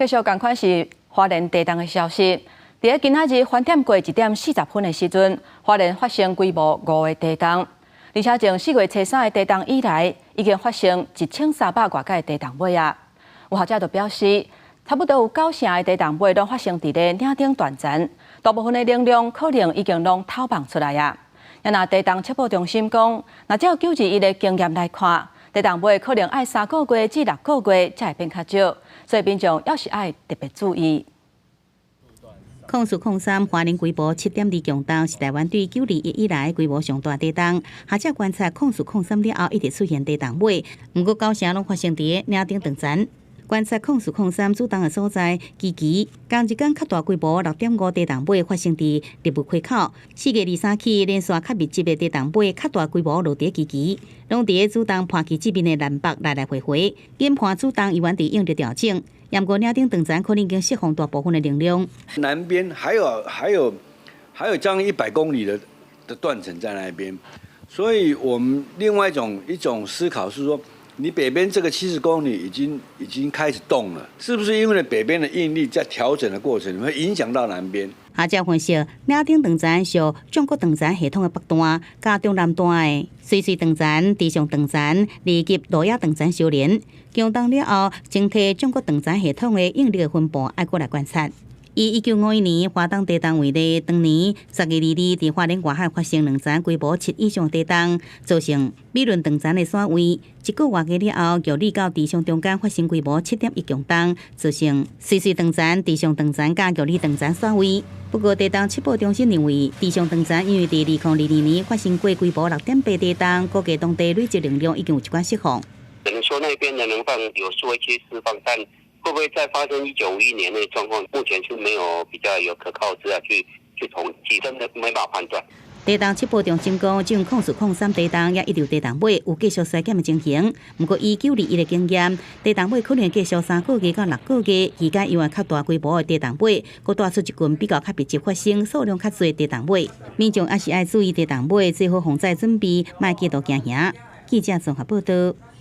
繼續仝款是花蓮地動的消息。佇咧今仔日翻點過1點40分的時陣，花蓮發生規模5的地動，而且從4月初3的地動以來，已經發生1300外擺地動尾啊。有學者就表示，差不多有九成的地動尾攏發生佇咧嶺頂斷層，大部分的能量可能已經攏透放出來啊。若地動測報中心講，若照9·21的經驗來看，地動尾可能愛3個月至6個月才會變較少，所以民眾猶是愛特別注意。0403花蓮規模7.2強動，是台灣對9·21以來規模上大地動。學者觀察0403了後，一直出現地動尾，毋過九成攏發生佇嶺頂斷層。觀察0403主動的所在，基期仝一工較大規模6.5地動尾發生佇立霧溪口。4月23起連續較密集的地動尾較大規模落佇基期，攏佇主動盤區這邊的南北來來回回，研判主動猶原佇應力調整。毋過嶺頂斷層可能已經釋放大部分的能量。南邊還有將近100公里的斷層在那邊，所以我們另外一種思考是說，你北邊這個70公里已經開始動了，是不是因為北邊的應力在調整的過程會影響到南邊？學者分析，嶺頂斷層屬縱谷斷層系統的北段，佮中南段的瑞穗斷層、池上斷層、二級路野斷層相連。強動了後，整體縱谷斷層系統的應力的分布愛閣來觀察。以1951年花東地動為例，當年10月22日佇花蓮外海發生兩層規模7以上地動，造成美崙斷層的徙位。一個外月了後，玉里到池上中間發生規模7.1強動，造成瑞穗斷層、池上斷層佮玉里斷層徙位。不過，地動測報中心認為，池上斷層因為佇2022年發生過規模6.8地動，估計當地累積能量已經有一寡釋放。只能說那邊的能放有做一些釋放，但會不會再發生1951年那個狀況？目前是沒有比較有可靠資料去統計，真的沒辦法判斷。地動測報中心講，這0403地動也一直地動尾有繼續衰減的情形。毋過以9·21的經驗，地動尾可能繼續3個月到6個月，期間猶原較大規模的地動尾，閣帶出一群比較較密集發生、數量較濟的地動尾。民眾也是愛注意地動尾，做好防災準備，莫過度驚嚇。記者綜合報道。